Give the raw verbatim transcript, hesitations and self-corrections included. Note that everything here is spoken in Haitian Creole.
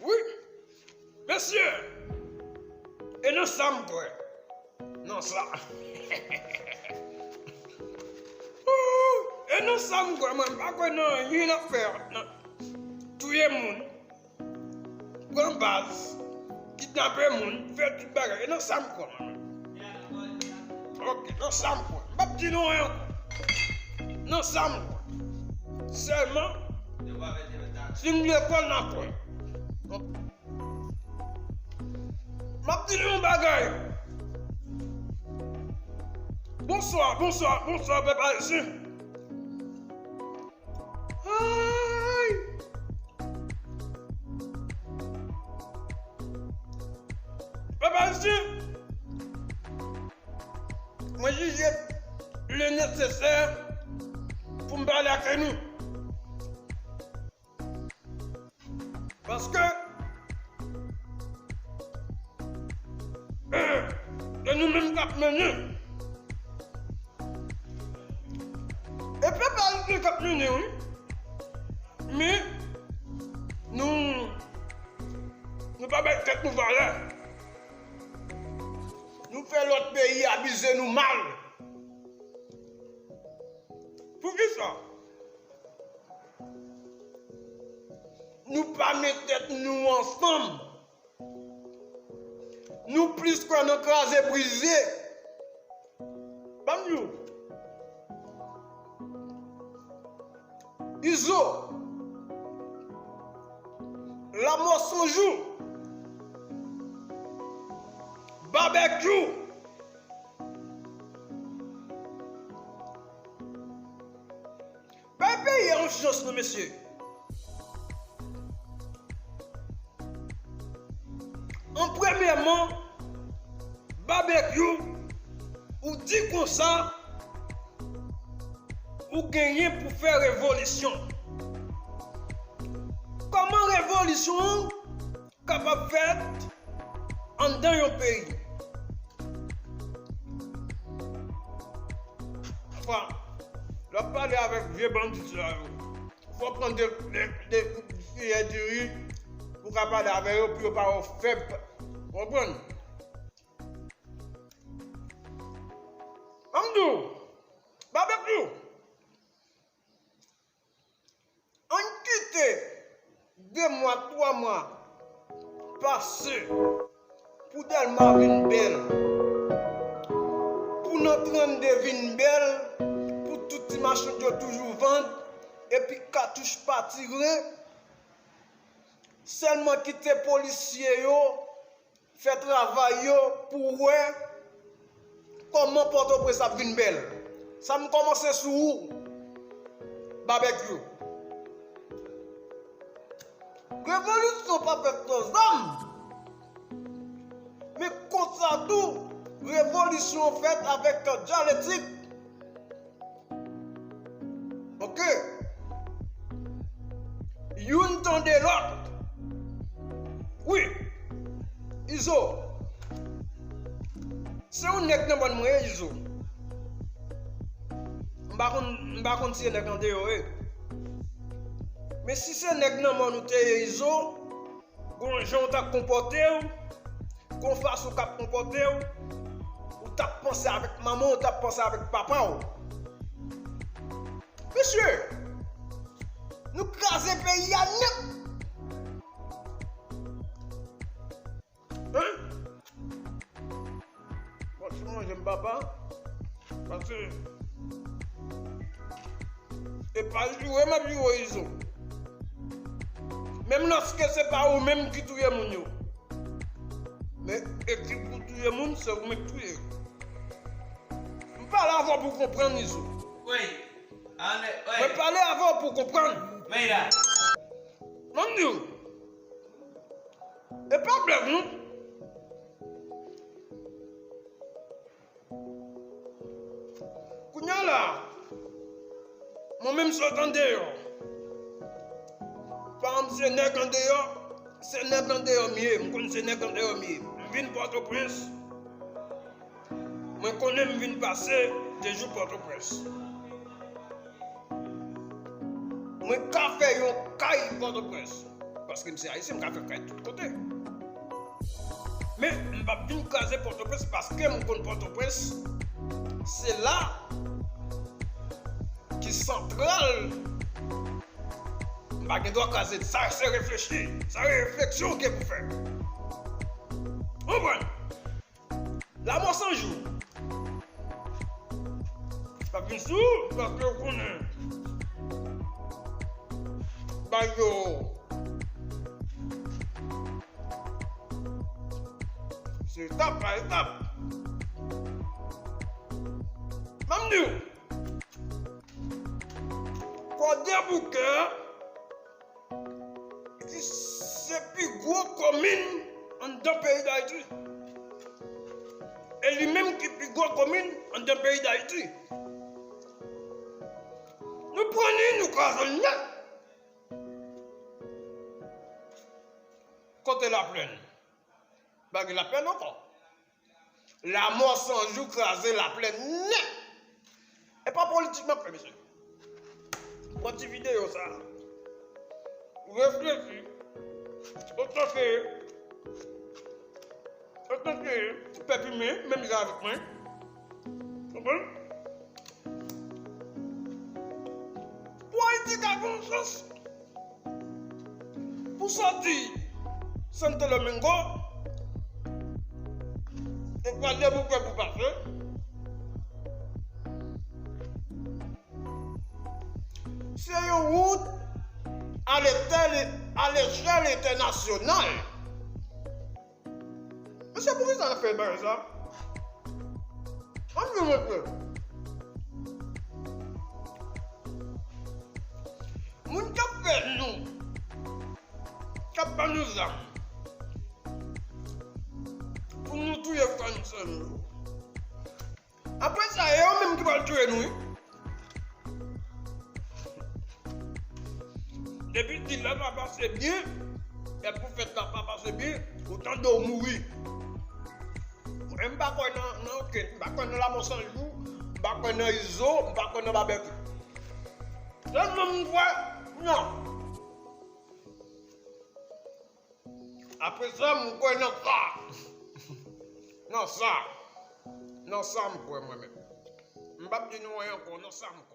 Wi, mesye, e nan sa m kwè. Nan sa. E nan sa m kwè, mwen, m pa kwè nan anyen n ap fè nan touye moun, pran baz, kidnape moun, fè tout bagay. E nan sa m kwè, mwen. Ok, nan sa m kwè. M p ap di nou anyen ankò. Nan sa m kwè. Sèlman, si m lekòl, n a kwè. M ap di nou yon bagay. Bonswa, bonswa, bonswa, pèp ayisyen. Ay! Pèp ayisyen, mwen jije li nesesè pou m pale ak nou. Paske, eh, se nou menm k ap mennen. E pèp ayisyen k ap mennen, wi. Men, nou, nou pa bay tèt nou valè. Nou fè lòt peyi abize nou mal. Poukisa nou pa met tèt nou ansanm? Nou plis kwè nan kraze brize. Ban m di w. Izo, Lamò Sonjou, Babekyou. Bay peyi a yon chans non, mesye. An premyèman, Babekyou, ou di konsa, ou genyen pou fè revolisyon. Kòman revolisyon an kapab fèt anndan yon peyi? Fwa, lè w ap pale avèk vye bandi sa yo, fò w pran de, de, de kiyè diri pou w ka pale avè yo, pou yo pa wè w fèb. Ou konprann? An m di w, Babekyou, ann kite de mwa, twa mwa pase pou Dèlma vin bèl, pou nan trannde vin bèl, pou tout ti machin yo toujou vann, epi katouch pa tire, sèlman kite polisye yo fè travay yo pou wè kòman Pòtoprens ap vin bèl. Sa m kòmanse sou ou, Babekyou. Revolisyon pa fèt san zam. Men konsa tou, revolisyon fèt avèk dyaletik. Ok. Youn tande lòt. Wi. Izo. Se yon nèg nan mòn mwen ye, Izo. M pa konn, m pa konn si se nèg andeyò ye. Men si se nèg nan mòn ou te ye, Izo, gon jan w t ap konpòte w, gon fason w t ap konpòte w, ou t ap panse avèk manman w, ou t ap panse avèk papa w. Mesye, nou kraze peyi a nèt. Hein? Bon, si manje m papa, paske e pa joure m ap joure Izo. Menm lòske se pa ou menm ki touye moun yo. Men ekip ou touye moun, se ou menm ki touye yo. M pale avè w pou w konprann, Izo. Wi. Mwen pale avè w pou w konprann. Mwen la. Mwen di w. E pa blèg, non. Kounye a la, mwen menm sot andeyò. Pa m se nèg andeyò, se nèg andeyò m ye, m konn se nèg andeyò m ye. M vin Pòtoprens, mwen konnen m vin pase de jou Pòtoprens. Mwen ka fè yon kay Pòtoprens. Paske m se Ayisyen, m ka fè kay tout kote. Men, m p ap vin kraze Pòtoprens paske m konn Pòtoprens, se la ki santral. M pa gen dwa kraze l. Sa se reflechi. Sa se refleksyon w gen pou fè. Konprann? Lamò san jou. Pa vin sou, paske w konnen. Ba yo. Se etap pa etap. Ban m di w. Kwadèboukè ki se pi gwo komin anndan peyi Dayiti. E li menm ki pi gwo komin anndan peyi Dayiti. Nou pran li, nou kraze l nèt. Kote Laplèn? Pa gen Laplèn ankò. Lamò san jou kraze Laplèn nèt. E pa politik m ap fè, mesye. Pran ti videyo sa. Reflechi. Antanke, antanke ti pèp imen, menm jan avèk mwen. Konprann? Pou Ayiti ka gen yon chans pou sòti Santo Domingo, e Kwadèboukè pou pase, se yon wout a letèl, a lechèl entènasyonal. Mesye, poukisa n ap fè bagay sa? Ann di mesye. Moun k ap fè nou, k ap ban nou zam pou nou touye frè nou, sè nou yo. Apre sa, e yo menm ki pral touye nou, wi. Depi di la pa pase byen, fèt pou fèt la pa pase byen, ou tande w mouri. Mwen, m pa kwè nan, nan okenn, m pa kwè nan Lamò san jou, m pa kwè nan Izo, m pa kwè nan Babèkyou. Sèl moun m kwè, non. Apre sa, m kwè nan sa. Nan sa. Nan sa m kwè mwen menm. M p ap di nou anyen ankò, nan sa m kwè.